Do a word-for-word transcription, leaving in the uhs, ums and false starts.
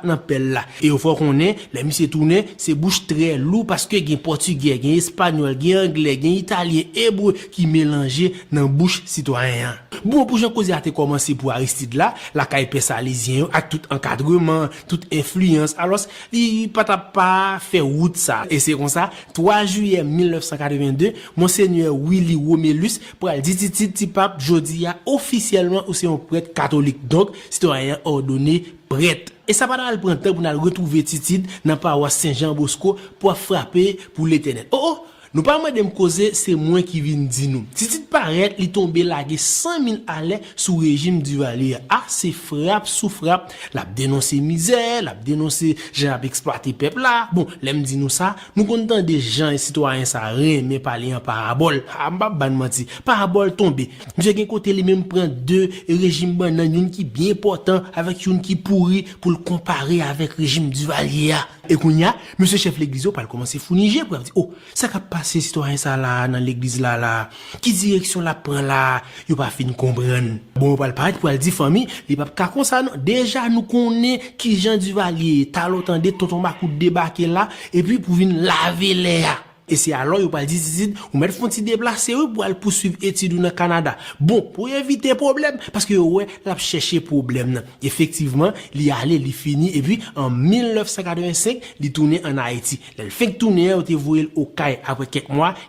nan pèl la. E yo fè w konnen, lè misye tounen, se bouch trè lou paske gen pòtigè, gen espanyòl, gen anglè, gen italyen, ebre ki melanje nan bouch sitwayen an. Bon, pou jan koze a te kòmanse pou Aristide la, lakay pè salezyen yo ak tout ankadreman, tout enfliyans, alòs, li pa t ap pa fè wout sa. E se konsa, twa jiyè mil nèf san katreven de, Monsenyè Willy Romélus pral di Titid, Ti Pap, jodi a, ofisyèlman, ou se yon prèt katolik. Donk, sitwayen an òdone prèt. E sa pa t al pran tan pou n al retwouve Titid nan pawas Sen Jan Bosko pou ap frape pou Letènèl. O, o! Nou pa mande m koze, se mwen ki vin di nou. Titid parèt, li tonbe lage san mil alè sou rejim Divalye a. A, se frap sou frap, l ap denonse mizè, l ap denonse jan y ap eksplwate pèp la. Bon, lè m di nou sa, nou konn tande jan sitwayen sa renmen pale an parabòl. A, m p ap ba n manti, parabòl tonbe. Misye gen kote li menm pran de rejim bannann, youn ki byen pòtan avèk youn ki pouri, pou l konpare avèk rejim Divalye a. E kounye a, mesye chèf legliz yo pral kòmanse founi je pou y ap di, o, sa k ap pase sitwayen sa la nan legliz la la? Ki direksyon l ap pran la? Yo pa fin konprann. Bon, yo pral parèt pou y al di fanmi, li p ap ka konsa non. Deja nou konnen kijan Divalye ye. Talè w tande tonton Makout debake la, epi pou vin lave lè a. E se alò yo pral di Titid, ou mèt fè yon ti deplase wi pou al pouswiv etid ou nan Kanada. Bon, pou evite pwoblèm, paske yo wè l ap chèche pwoblèm nan. Efektivman, li ale, li fini, epi an mil nèf san katreven senk, li tounen ann Ayiti. Lè l fenk tounen an, yo te voye l Okay apre kèk mwa, li